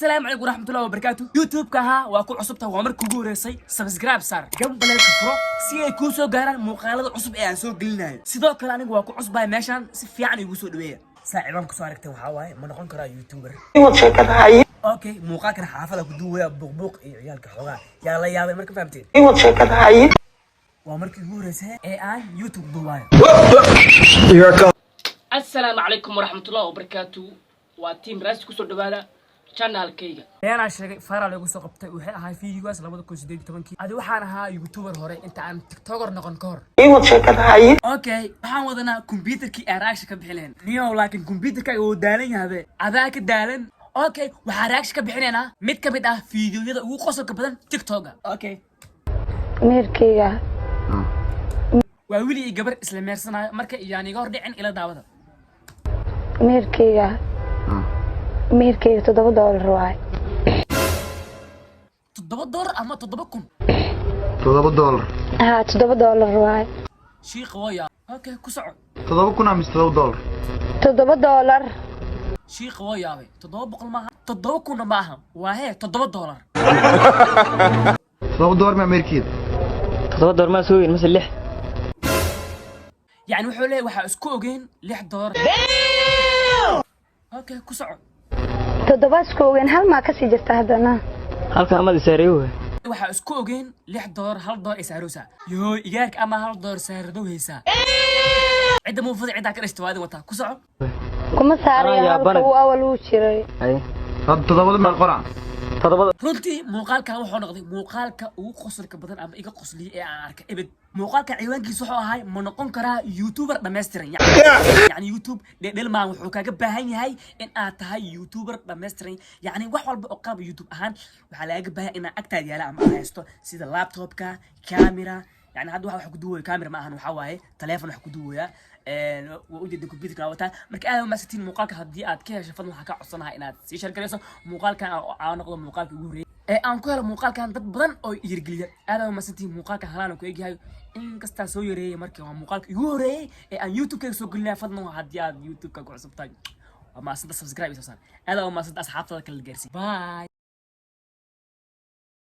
Asalaamu calaykum waraxmatullahi wabarakaatu. YouTube-ka ahaa waa ku cusubtaha, waa markii ugu horeysay, subscribe saar, gambaleelka furo si ay kuu soo gaaraan muuqaalada cusub ee aan soo gelinayo. Sidoo kale anigu waa ku cusbahay meeshaan, si fiican igu soo dhaweeya. Saaxiibaan kusoo aragteen waxaa waaye, ma noqon karaa YouTuber? Okay, muuqaalkan xaafada ku duwaya, buuqbuuq iyo ciyaalka xoogaa yaa la yaabay. Marka fahamteen, waa markii ugu horeysay ee aan YouTube duwaayo. Asalaamu calaykum waraxmatullahi wabarakaatu. Waa team Raasi, kusoo dhawaada channelkayga. Beenaa sheegay, viral igu soo qabtay. Waxay ahay videogaas 2018-kii. Adi waxaan ahaa YouTuber hore inta aan TikToker noqon ka hor. Okay, waxaan wadanaa computerkii aan reaction ka bixi lahayn niyow, laakiin computerkaaga wuu daalan yahabe, adaa ka daalan. Okay, waxaan reaction ka bixinaynaa mid ka mid ah fiidiyoyada ugu qosolka badan TikToka. Okay. Meherkeyga. Waa wili iyo gabar isla meersanayo. Marka iyaan iga hor dhicin, ila daawada. Meherkeyga $7 waaye. $7 ama 7,000? $7. Haa, $7 waaye. Shiiqa waya. Okay, ku soco. 7,000 amise $7? $7. Shiiqa waa yaabay. 700 maaha, 7,000-na ma aha, waa hee $7. $7 ma meherkeeda? $7 maa soo weyn mase lix? Yani wuxuu leeyahay waxaa isku ogeyn $6. Okay, ku soco. Toddoba isku ogeyn, hal maa kasii jirta haddana. Halka amad isaareeyo. Waxaa isku ogeyn $6, $1 ay saarowsaa. Yoo igaarka ama $1 saaradow haysaa. Cidda muufada ciddaa ka dhashta waa idin wataa. Ku soco. Kuma saarayo. Anaa halka yaabana. Uu awal uu jiray. Haye. Hadda toddobada meel qoraa. Toddobada. Runtii muuqaalkan wuxuu noqday muuqaalka ugu qosolka badan ama iga qosliyay ee aan arkay ebed. Muuqaalka ciwaankiisa wuxuu ahay, ma noqon karaa YouTuber dhammaystiran? Yani YouTube dhedhel maan, wuxuu kaaga baahan yahay in aad tahay YouTuber dhammaystiran. Yani wax walba oo qalab YouTube ahaan waxaa lagaga baahan inaad agtaada yaala ama aad haysto, sida laptopka, camera. Yani hadda waxa wax ku duwaya camera ma ahan, waxaa waaye telephone wax ku duwaya. Waa ujeeda, computerka waa wataa. Marka aad umahadsantiin. Muuqaalka haddii aad ka hesho, fadlan waxaan ka codsanahay inaad sii share garayso muuqaalkan oo noqdo muuqaalka ugu horreeyay ee aan ku helo muuqaalkan dad badan oo dhiirigeliya. Aad umahadsantiin. Muuqaalkan halaan ku egyahay, inkastaa soo yareeyay. Marka waa muuqaalka igu horreeyay ee aan YouTube-kayga soo gelinaya. Fadlan haddii aad YouTube-ka ku cusub tahay, waa mahadsanta, subscribe isoo saar. Aad umahadsantaa, asxaabtada kala gaarsiin. Bye.